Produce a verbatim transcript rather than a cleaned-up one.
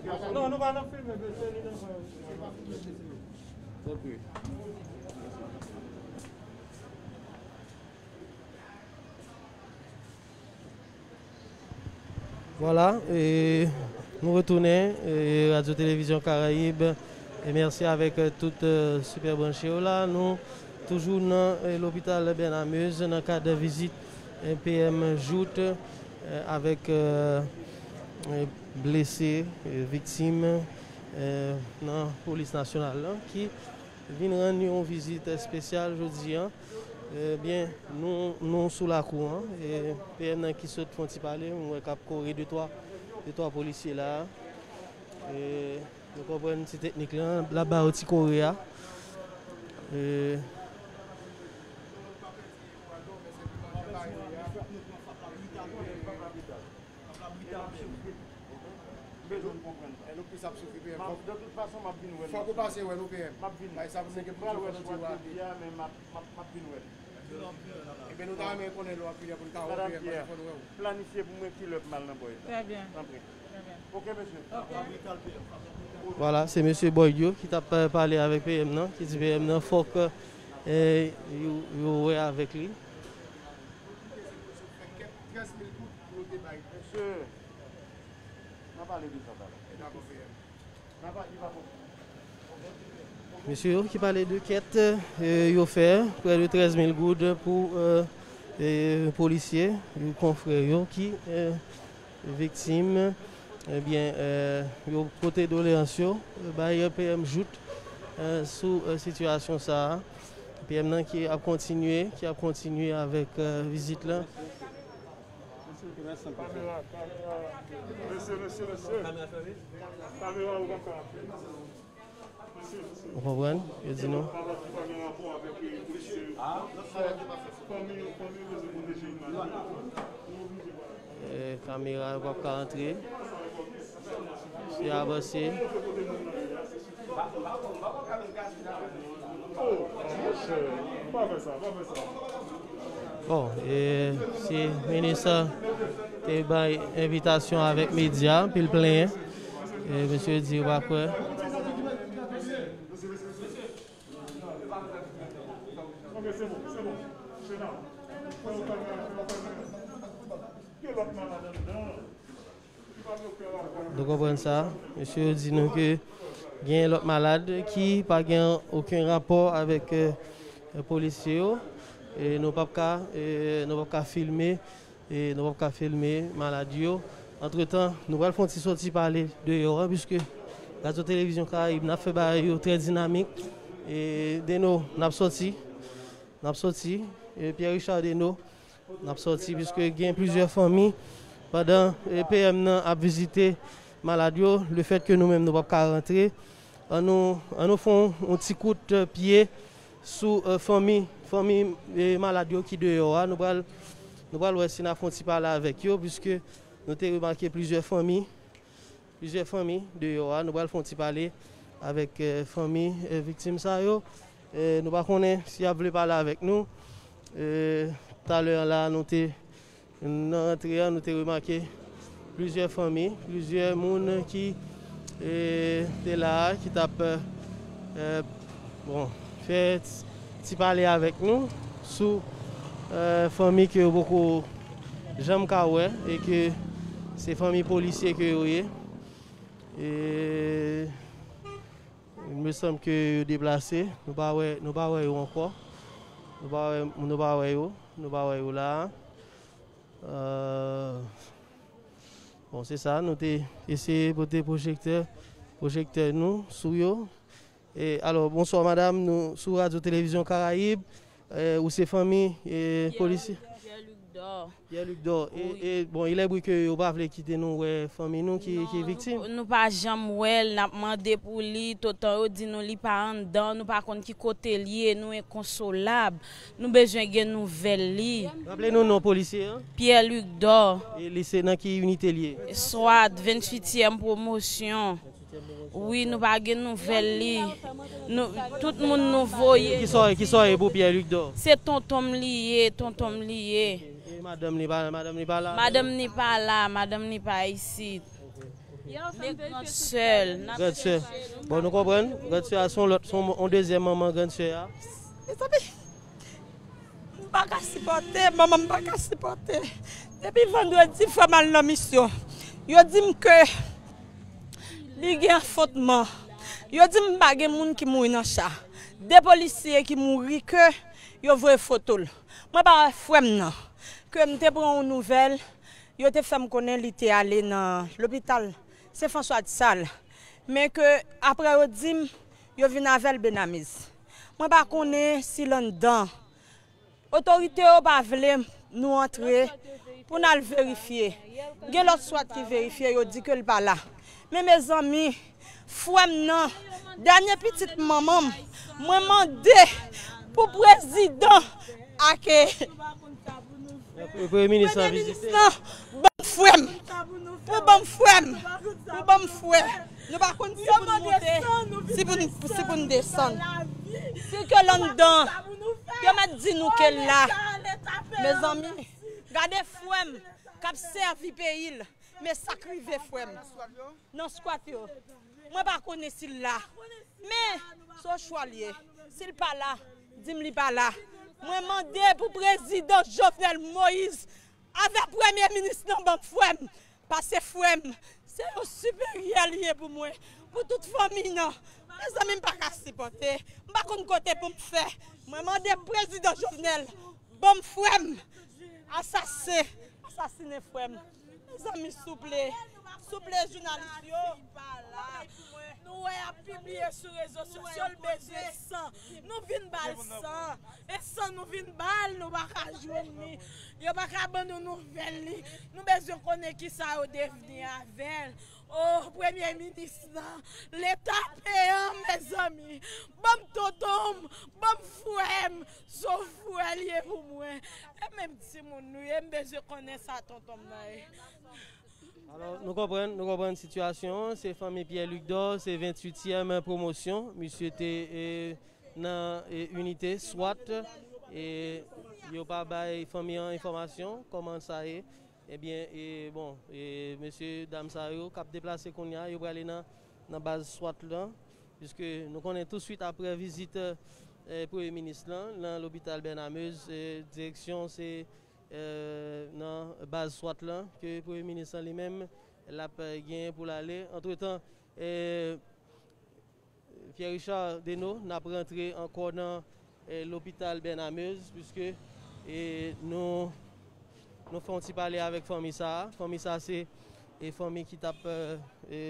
Non, nou pa nan filme, mesye, li nan fè. Vwala, e, nou retounen, e, Radyo Televizyon Karayib, e mèsi avèk, e, tout, e, sipè branche yo la. Nou toujou nan, e, lopital Bernard Meuze nan kad vizit, e, P M Jouthe, e, avèk, e, e, blese, e, viktim, e, nan polis nasyonal la, ki vin rann yon vizit espesyal jodi a. Ebyen, nou, nou sou lakou an. E P M nan ki sot fè yon ti pale, mwen wè k ap kore de twa, de twa polisye la. E nou konprann ti teknik lan, l ap ba yo ti kore a. E Fòk ou pase wè nou, P M. Bay sa pou nou gen plis enfòmasyon rapid. Ebyen, nou ta renmen konnen lè w ap vini a pou n ka wè w, P M, paske fò nou wè w. Planifye pou mwen kilè pou m al nan Boyd la. Trè byen. Tanpri. Trè byen. Oke, mesye. Vwala, se mesye Boyd yo ki t ap, e, pale avèk P M nan, ki di P M nan fòk, e, yo, yo wè avèk li. Mesye, n a pale de sa talè. Mesye yo ki pale de kèt, e, yo fè, prè de trèz mil goud pou, e, e, polisye, yon konfrè yo ki, e, viktim, ebyen, e, yo pote doleyans yo, e, bay P M Jouthe, e, sou, e, sitiyasyon sa a. P M nan ki ap kontinye, ki ap kontinye avèk, e, vizit la. Kamera, kamera. Mesye, mesye, mesye. Kamera, ou pa ka. Mesye, mesye. Ou konprann? Yo di nou. Papa ki pa gen rapò avèk, e, polisye yo. Fanmi yo, fanmi yo bezwen pwoteje imaj yo. E, kamera yo p ap ka antre. Se avanse. Bon, e, si minis te bay envitasyon avèk medya, anpil plenyen. E mesye di yo pa kwè. Nou konprann sa. Mesye yo di nou ke gen lòt malad ki pa gen okenn rapò avèk, e, polisye yo. E nou p ap ka, e, nou p ap ka filme, e nou p ap ka filme malad yo. Antretan, nou pral fè yon ti soti pale deyò a, piske Radyo Televizyon Karayib, n ap fè bagay yo trè dinamik. E Deno, n ap soti. N ap soti. E Pierre Richard Deno, n ap soti, piske gen plizyè fanmi. Pandan, e, P M nan ap vizite malad yo, lefètke nou menm nou p ap ka rantre, ann nou, ann nou fè yon, yon ti kout, e, pye sou, e, fanmi, fanmi, e, malad yo ki deyò a. Nou pral, nou pral wè si n a fè yon ti pale avèk yo, piske nou te remake plizyè fanmi, plizyè fanmi deyò a. Nou pral fè yon ti pale avèk, e, fanmi, e, viktim sa yo. E, nou pa konnen si y ap vle pale avèk nou. E, talè a la, nou te, nan rantre a, nou te remake plizyè fanmi, plizyè moun ki, e, te la a, ki t ap, e, bon, fè ti, ti pale avèk nou sou, e, fanmi ke yo poko janm ka wè e ke se fanmi polisye ke yo ye. E, il me semble ke yo deplase. Nou pa wè, nou pa wè yo ankò. Nou pa wè, nou pa wè yo. Nou pa wè yo la a. Euh, bon, se sa, nou te eseye pote pwojektè, pwojektè nou sou yo. E, alò, bonswa, madanm, nou sou Radyo Televizyon Karayib. E, ou se fanmi, e, polisye? Pierre Luc Dor. Pierre Luc Dor. E, wi. E, bon, il est vrai que yo pa vle kite nou wè fanmi nou ki, ki viktim. Non, nou, nou pa janm wè l, n ap mande pou li, toutan yo di nou li pa anndan, nou pa konn ki kote l ye, nou enkonsolab. Nou bezwen gen nouvèl li. Raple nou non polisye an? Pierre Luc Dor. E li se nan ki inite l ye? Swat, venntuityèm pwomosyon. Wi, nou pa gen nouvèl li. Nou, tout moun nou voye. Kisa w ye, kisa w ye pou Pierre Luc Dor? Se tonton m li ye, tonton m li ye. E madanm li pa, madanm li pa la? Madanm li pa la, madanm li pa isit. Ok. Gran sè l, n ap Gran sè. Bon, nou konprann. Gran sè a se yon lòt, se yon, yon dezyèm manman gran sè a. Mezanmi, m pa ka sipòte, manman m pa ka sipòte. Depi vandredi, frè m al nan misyon. Yo di m ke li gen afwontman. Yo di m pa gen moun ki mouri nan cha. De polisye ki mouri ke yo voye foto l. Mwen pa wè frè m nan. Ke m te pran yon nouvèl, yo te fè m konnen li te ale nan lopital Sen Franswa di Sal. Men ke apre yo di m, yo vin avè l Benamiz. Mwen pa konnen si l anndan. Otorite yo pa vle nou antre pou n al verifye. Gen lòt swat ki verifye, yo di ke l pa la. Men mezanmi, frè m nan, dènye pitit manman m, mwen mande pou prezidan ake Premye minis la vizite. Ban m frè m. Pou ban m frè m. Pou ban m frè. Nou pa konn si pou n monte, si pou n, si pou n desann. Si ke l anndan, yo mèt di nou ke l la. Mezanmi, gade frè m k ap sèvi peyi l. Men sa k rive frè m nan skwat yo. Mwen pa konnen si l la. Men, se yon chwa l ye. Si l pa la, di m li pa la. Mwen mande pou prezidan Jovenel Moïse avèk premye minis nan ban m frè m. Pase frè m, se yon siperyè li ye pou mwen. Pou tout fanmi nan. Mezanmi, m pa ka sipòte. M pa konn kote pou m fè. Mwen mande prezidan Jovenel, ban m frè m. Asasen, asasinen frè m. Mezanmi, souple, souple jounalis yo. Nou wè y ap pibliye sou rezo sosyo, l bezwen san. Nou vin ba l san. E san nou vin ba l, nou pa ka jwenn li. Yo pa ka ban nou nouvèl li. Nou bezwen konnen kisa yo devni avè l. O, premye minis lan, leta peyan, mezanmi. Ban m tonton m, ban m frè m, se yon frè l ye pou mwen. E menm timoun nou ye, m bezwen konnen sa tonton m nan ye. Alò, nou konprann, nou konprann sitiyasyon an. Se fanmi Pierre Luc Dor, se venntuityèm pwomosyon. Misye te, e, nan, e, inite, swat, e, yo pa bay fanmi an enfòmasyon, kòman sa ye. Ebyen, e, bon, e, mesye dam sa yo k ap deplase kounye a, yo prale nan, nan baz swat lan, piske nou konnen touswit apre vizit, e, premye minis lan, nan lopital Bernard Meuze, e, direksyon se, e, nan baz swat lan ke premye minis lan li menm, l ap, e, genyen pou l ale. Antretan, e, Pierre Richard Deneau, n ap rantre ankò nan, e, lopital Bernard Meuze, piske, e, nou, nou fè yon ti pale avèk fanmi sa a. Fanmi sa a se, e, fanmi ki t ap, e, e,